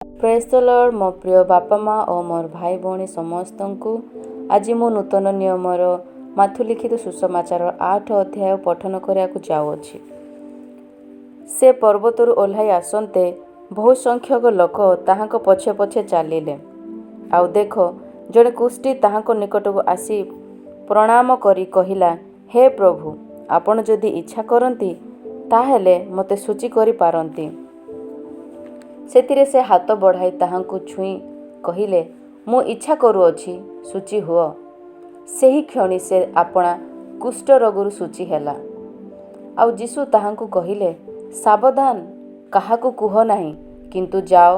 ପ୍ରେଜ୍ ଦ ଲର୍ଡ଼। ମୋ ପ୍ରିୟ ବାପା ମା ଓ ମୋର ଭାଇ ଭଉଣୀ ସମସ୍ତଙ୍କୁ, ଆଜି ମୁଁ ନୂତନ ନିୟମର ମାଥ୍ୟୁ ଲିଖିତ ସୁସମାଚାର 8 ଅଧ୍ୟାୟ ପଠନ କରିବାକୁ ଯାଉଅଛି। ସେ ପର୍ବତରୁ ଓହ୍ଲାଇ ଆସନ୍ତେ ବହୁ ସଂଖ୍ୟକ ଲୋକ ତାହାଙ୍କ ପଛେ ପଛେ ଚାଲିଲେ। ଆଉ ଦେଖ, ଜଣେ କୁଷ୍ଠୀ ତାହାଙ୍କ ନିକଟକୁ ଆସି ପ୍ରଣାମ କରି କହିଲା, "ହେ ପ୍ରଭୁ, ଆପଣ ଯଦି ଇଚ୍ଛା କରନ୍ତି, ତାହାହେଲେ ମୋତେ ଶୁଚି କରିପାରନ୍ତି।" ସେଥିରେ ସେ ହାତ ବଢ଼ାଇ ତାହାଙ୍କୁ ଛୁଇଁ କହିଲେ, "ମୁଁ ଇଚ୍ଛା କରୁଅଛି, ଶୁଚି ହୁଅ।" ସେହି କ୍ଷଣି ସେ ଆପଣା କୁଷ୍ଠ ରୋଗରୁ ଶୁଚି ହେଲା। ଆଉ ଯୀଶୁ ତାହାଙ୍କୁ କହିଲେ, "ସାବଧାନ, କାହାକୁ କୁହ ନାହିଁ; କିନ୍ତୁ ଯାଅ,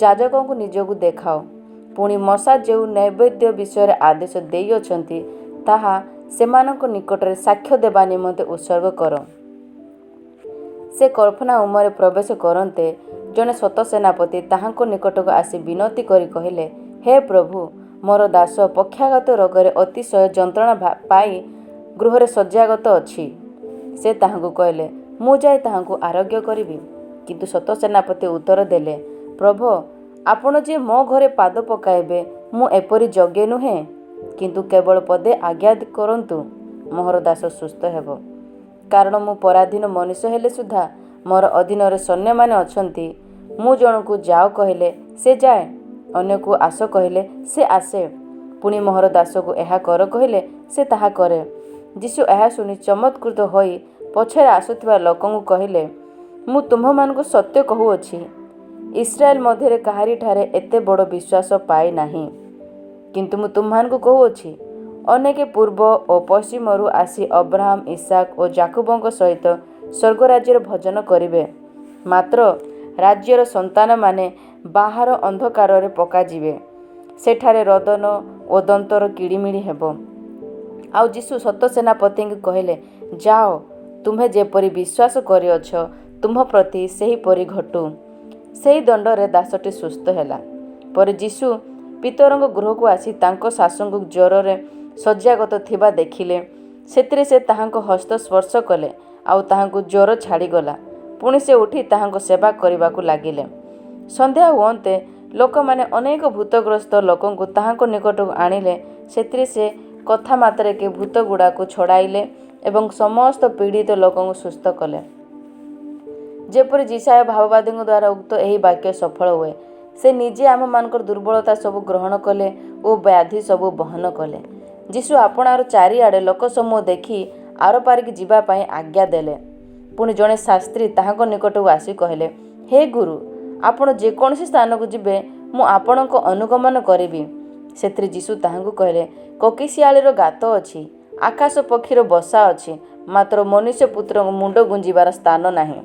ଯାଜକଙ୍କୁ ନିଜକୁ ଦେଖାଅ, ପୁଣି ମୋଶା ଯେଉଁ ନୈବେଦ୍ୟ ବିଷୟରେ ଆଦେଶ ଦେଇଅଛନ୍ତି, ତାହା ସେମାନଙ୍କ ନିକଟରେ ସାକ୍ଷ୍ୟ ଦେବା ନିମନ୍ତେ ଉତ୍ସର୍ଗ କର।" ସେ କଫର୍ନାହୂମରେ ପ୍ରବେଶ କରନ୍ତେ, ଜଣେ ଶତସେନାପତି ତାହାଙ୍କ ନିକଟକୁ ଆସି ବିନତି କରି କହିଲେ, "ହେ ପ୍ରଭୁ, ମୋର ଦାସ ପକ୍ଷାଘାତ ରୋଗରେ ଅତିଶୟ ଯନ୍ତ୍ରଣା ପାଇ ଗୃହରେ ଶଯ୍ୟାଗତ ଅଛି।" ସେ ତାହାଙ୍କୁ କହିଲେ, "ମୁଁ ଯାଇ ତାହାଙ୍କୁ ଆରୋଗ୍ୟ କରିବି।" କିନ୍ତୁ ଶତସେନାପତି ଉତ୍ତର ଦେଲେ, "ପ୍ରଭୋ, ଆପଣ ଯେ ମୋ ଘରେ ପାଦ ପକାଇବେ, ମୁଁ ଏପରି ଯୋଗ୍ୟ ନୁହେଁ; କିନ୍ତୁ କେବଳ ପଦେ ଆଜ୍ଞା କରନ୍ତୁ, ମୋହର ଦାସ ସୁସ୍ଥ ହେବ। କାରଣ ମୁଁ ପରାଧୀନ ମନୁଷ୍ୟ ହେଲେ ସୁଦ୍ଧା ମୋର ଅଧୀନରେ ସୈନ୍ୟମାନେ ଅଛନ୍ତି। ମୁଁ ଜଣକୁ ଯାଅ କହିଲେ ସେ ଯାଏ, ଅନ୍ୟକୁ ଆସ କହିଲେ ସେ ଆସେ; ପୁଣି ମୋହର ଦାସକୁ ଏହା କର କହିଲେ ସେ ତାହା କରେ।" ଯୀଶୁ ଏହା ଶୁଣି ଚମତ୍କୃତ ହୋଇ ପଛରେ ଆସୁଥିବା ଲୋକଙ୍କୁ କହିଲେ, "ମୁଁ ତୁମ୍ଭମାନଙ୍କୁ ସତ୍ୟ କହୁଅଛି, ଇସ୍ରାଏଲ ମଧ୍ୟରେ କାହାରିଠାରେ ଏତେ ବଡ଼ ବିଶ୍ୱାସ ପାଇ ନାହିଁ। କିନ୍ତୁ ମୁଁ ତୁମ୍ଭମାନଙ୍କୁ କହୁଅଛି, ଅନେକେ ପୂର୍ବ ଓ ପଶ୍ଚିମରୁ ଆସି ଅବ୍ରାହାମ, ଇସାକ ଓ ଯାକୁବଙ୍କ ସହିତ ସ୍ୱର୍ଗରାଜ୍ୟରେ ଭୋଜନ କରିବେ; ମାତ୍ର ରାଜ୍ୟର ସନ୍ତାନମାନେ ବାହାର ଅନ୍ଧକାରରେ ପକାଯିବେ; ସେଠାରେ ରୋଦନ ଓ ଦନ୍ତର କିଡ଼ିମିଡ଼ି ହେବ।" ଆଉ ଯୀଶୁ ଶତସେନାପତିଙ୍କୁ କହିଲେ, "ଯାଅ, ତୁମ୍ଭେ ଯେପରି ବିଶ୍ୱାସ କରିଅଛ, ତୁମ୍ଭ ପ୍ରତି ସେହିପରି ଘଟୁ।" ସେହି ଦଣ୍ଡରେ ଦାସଟି ସୁସ୍ଥ ହେଲା। ପରେ ଯୀଶୁ ପିତରଙ୍କ ଗୃହକୁ ଆସି ତାଙ୍କ ଶାଶୁଙ୍କୁ ଜ୍ୱରରେ ଶଯ୍ୟାଗତ ଥିବା ଦେଖିଲେ। ସେଥିରେ ସେ ତାହାଙ୍କ ହସ୍ତ ସ୍ପର୍ଶ କଲେ, ଆଉ ତାହାଙ୍କୁ ଜ୍ୱର ଛାଡ଼ିଗଲା। ପୁଣି ସେ ଉଠି ତାହାଙ୍କ ସେବା କରିବାକୁ ଲାଗିଲେ। ସନ୍ଧ୍ୟା ହୁଅନ୍ତେ ଲୋକମାନେ ଅନେକ ଭୂତଗ୍ରସ୍ତ ଲୋକଙ୍କୁ ତାହାଙ୍କ ନିକଟକୁ ଆଣିଲେ। ସେଥିରେ ସେ କଥା ମାତ୍ରକେ ଭୂତଗୁଡ଼ାକୁ ଛଡ଼ାଇଲେ ଏବଂ ସମସ୍ତ ପୀଡ଼ିତ ଲୋକଙ୍କୁ ସୁସ୍ଥ କଲେ, ଯେପରି ଯିଶାଇୟ ଭାବବାଦୀଙ୍କ ଦ୍ୱାରା ଉକ୍ତ ଏହି ବାକ୍ୟ ସଫଳ ହୁଏ, "ସେ ନିଜେ ଆମ୍ଭମାନଙ୍କର ଦୁର୍ବଳତା ସବୁ ଗ୍ରହଣ କଲେ ଓ ବ୍ୟାଧି ସବୁ ବହନ କଲେ।" ଯୀଶୁ ଆପଣାର ଚାରିଆଡ଼େ ଲୋକସମୂହ ଦେଖି ଆରପାରିକୁ ଯିବା ପାଇଁ ଆଜ୍ଞା ଦେଲେ। ପୁଣି ଜଣେ ଶାସ୍ତ୍ରୀ ତାହାଙ୍କ ନିକଟକୁ ଆସି କହିଲେ, "ହେ ଗୁରୁ, ଆପଣ ଯେକୌଣସି ସ୍ଥାନକୁ ଯିବେ, ମୁଁ ଆପଣଙ୍କ ଅନୁଗମନ କରିବି।" ସେଥିରେ ଯୀଶୁ ତାହାଙ୍କୁ କହିଲେ, "କୋକିଶିଆଳୀର ଗାତ ଅଛି, ଆକାଶ ପକ୍ଷୀର ବସା ଅଛି, ମାତ୍ର ମନୁଷ୍ୟ ପୁତ୍ରଙ୍କ ମୁଣ୍ଡ ଗୁଞ୍ଜିବାର ସ୍ଥାନ ନାହିଁ।"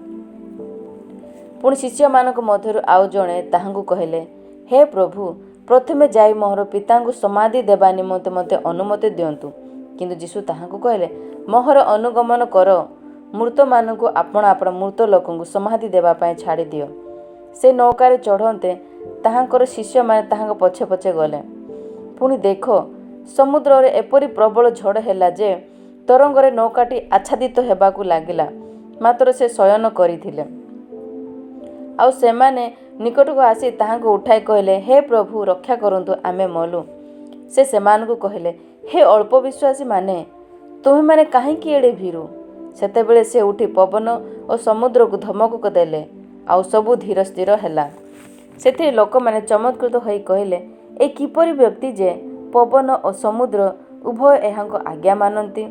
ପୁଣି ଶିଷ୍ୟମାନଙ୍କ ମଧ୍ୟରୁ ଆଉ ଜଣେ ତାହାଙ୍କୁ କହିଲେ, "ହେ ପ୍ରଭୁ, ପ୍ରଥମେ ଯାଇ ମୋହର ପିତାଙ୍କୁ ସମାଧି ଦେବା ନିମନ୍ତେ ମୋତେ ଅନୁମତି ଦିଅନ୍ତୁ।" କିନ୍ତୁ ଯୀଶୁ ତାହାଙ୍କୁ କହିଲେ, "ମୋହର ଅନୁଗମନ କର, ମୃତମାନଙ୍କୁ ଆପଣା ଆପଣା ମୃତ ଲୋକଙ୍କୁ ସମାଧି ଦେବା ପାଇଁ ଛାଡ଼ିଦିଅ।" ସେ ନୌକାରେ ଚଢ଼ନ୍ତେ ତାହାଙ୍କର ଶିଷ୍ୟମାନେ ତାହାଙ୍କ ପଛେ ପଛେ ଗଲେ। ପୁଣି ଦେଖ, ସମୁଦ୍ରରେ ଏପରି ପ୍ରବଳ ଝଡ଼ ହେଲା ଯେ ତରଙ୍ଗରେ ନୌକାଟି ଆଚ୍ଛାଦିତ ହେବାକୁ ଲାଗିଲା; ମାତ୍ର ସେ ଶୟନ କରିଥିଲେ। ଆଉ ସେମାନେ ନିକଟକୁ ଆସି ତାହାଙ୍କୁ ଉଠାଇ କହିଲେ, "ହେ ପ୍ରଭୁ, ରକ୍ଷା କରନ୍ତୁ, ଆମେ ମଲୁ।" ସେ ସେମାନଙ୍କୁ କହିଲେ, "ହେ ଅଳ୍ପ ବିଶ୍ୱାସୀମାନେ, ତୁମ୍ଭେମାନେ କାହିଁକି ଏଡ଼େ ଭୀରୁ?" ସେତେବେଳେ ସେ ଉଠି ପବନ ଓ ସମୁଦ୍ରକୁ ଧମକ ଦେଲେ, ଆଉ ସବୁ ଧୀର ସ୍ଥିର ହେଲା। ସେଥିରେ ଲୋକମାନେ ଚମତ୍କୃତ ହୋଇ କହିଲେ, "ଏ କିପରି ବ୍ୟକ୍ତି ଯେ ପବନ ଓ ସମୁଦ୍ର ଉଭୟ ଏହାଙ୍କ ଆଜ୍ଞା ମାନନ୍ତି?"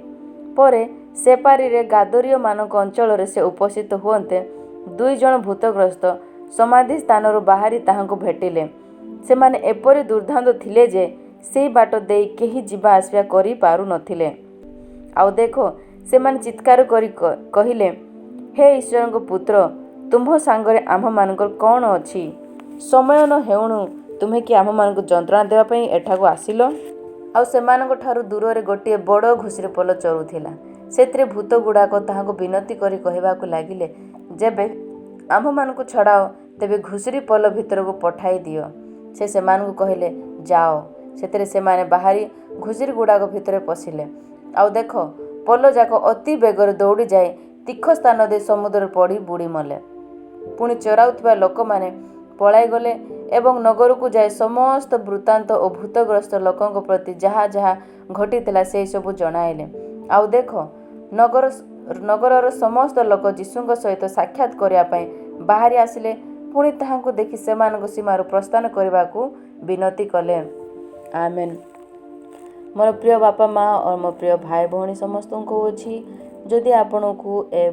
ପରେ ସେପାରିରେ ଗାଦରୀୟମାନଙ୍କ ଅଞ୍ଚଳରେ ସେ ଉପସ୍ଥିତ ହୁଅନ୍ତେ, ଦୁଇ ଜଣ ଭୂତଗ୍ରସ୍ତ ସମାଧି ସ୍ଥାନରୁ ବାହାରି ତାହାଙ୍କୁ ଭେଟିଲେ। ସେମାନେ ଏପରି ଦୁର୍ଦ୍ଦାନ୍ତ ଥିଲେ ଯେ ସେହି ବାଟ ଦେଇ କେହି ଯିବା ଆସିବା କରି ପାରୁ ନଥିଲେ। ଆଉ ଦେଖ, ସେମାନେ ଚିତ୍କାର କରି କହିଲେ, "ହେ ଈଶ୍ୱରଙ୍କ ପୁତ୍ର, ତୁମ୍ଭ ସାଙ୍ଗରେ ଆମ୍ଭମାନଙ୍କର କ'ଣ ଅଛି? ସମୟ ନ ହେଉଣୁ ତୁମ୍ଭେ କି ଆମ୍ଭମାନଙ୍କୁ ଯନ୍ତ୍ରଣା ଦେବା ପାଇଁ ଏଠାକୁ ଆସିଲ?" ଆଉ ସେମାନଙ୍କଠାରୁ ଦୂରରେ ଗୋଟିଏ ବଡ଼ ଘୁଷୁରି ପଲ ଚରୁଥିଲା। ସେଥିରେ ଭୂତଗୁଡ଼ାକ ତାହାଙ୍କୁ ବିନତି କରି କହିବାକୁ ଲାଗିଲେ, "ଯେବେ ଆମ୍ଭମାନଙ୍କୁ ଛଡ଼ାଅ, ତେବେ ଘୁଷୁରି ପଲ ଭିତରକୁ ପଠାଇ ଦିଅ।" ସେ ସେମାନଙ୍କୁ କହିଲେ, "ଯାଅ।" ସେଥିରେ ସେମାନେ ବାହାରି ଘୁଷୁରିଗୁଡ଼ାକ ଭିତରେ ପଶିଲେ। ଆଉ ଦେଖ, ପଲଯାକ ଅତି ବେଗରେ ଦୌଡ଼ିଯାଇ ତୀଖ ସ୍ଥାନ ଦେଇ ସମୁଦ୍ରରେ ପଡ଼ି ବୁଡ଼ି ମଲେ। ପୁଣି ଚରାଉଥିବା ଲୋକମାନେ ପଳାଇଗଲେ ଏବଂ ନଗରକୁ ଯାଇ ସମସ୍ତ ବୃତ୍ତାନ୍ତ ଓ ଭୂତଗ୍ରସ୍ତ ଲୋକଙ୍କ ପ୍ରତି ଯାହା ଯାହା ଘଟିଥିଲା, ସେହିସବୁ ଜଣାଇଲେ। ଆଉ ଦେଖ, ନଗରର ସମସ୍ତ ଲୋକ ଯୀଶୁଙ୍କ ସହିତ ସାକ୍ଷାତ କରିବା ପାଇଁ ବାହାରି ଆସିଲେ। ପୁଣି ତାହାଙ୍କୁ ଦେଖି ସେମାନଙ୍କ ସୀମାରୁ ପ୍ରସ୍ଥାନ କରିବାକୁ ବିନତି କଲେ। ଆମେନ୍। ମୋର ପ୍ରିୟ ବାପା ମା ଓ ମୋ ପ୍ରିୟ ଭାଇ ଭଉଣୀ ସମସ୍ତଙ୍କୁ କହୁଅଛି, ଯଦି ଆପଣଙ୍କୁ ଏ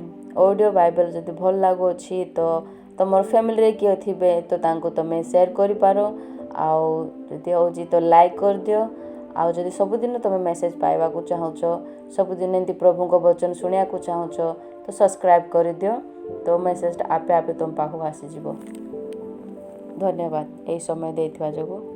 ଅଡ଼ିଓ ବାଇବେଲ ଯଦି ଭଲ ଲାଗୁଅଛି, ତ ତୁମର ଫ୍ୟାମିଲିରେ କିଏ ଥିବେ ତ ତାଙ୍କୁ ତୁମେ ସେୟାର କରିପାର। ଆଉ ଯଦି ହେଉଛି ତ ଲାଇକ୍ କରିଦିଅ। ଆଉ ଯଦି ସବୁଦିନ ତୁମେ ମେସେଜ୍ ପାଇବାକୁ ଚାହୁଁଛ, ସବୁଦିନ ଏମିତି ପ୍ରଭୁଙ୍କ ବଚନ ଶୁଣିବାକୁ ଚାହୁଁଛ, ତ ସବସ୍କ୍ରାଇବ୍ କରିଦିଅ। ତ ମେସେଜଟା ଆପେ ଆପେ ତୁମ ପାଖକୁ ଆସିଯିବ। ଧନ୍ୟବାଦ ଏହି ସମୟ ଦେଇଥିବା ଯୋଗୁଁ।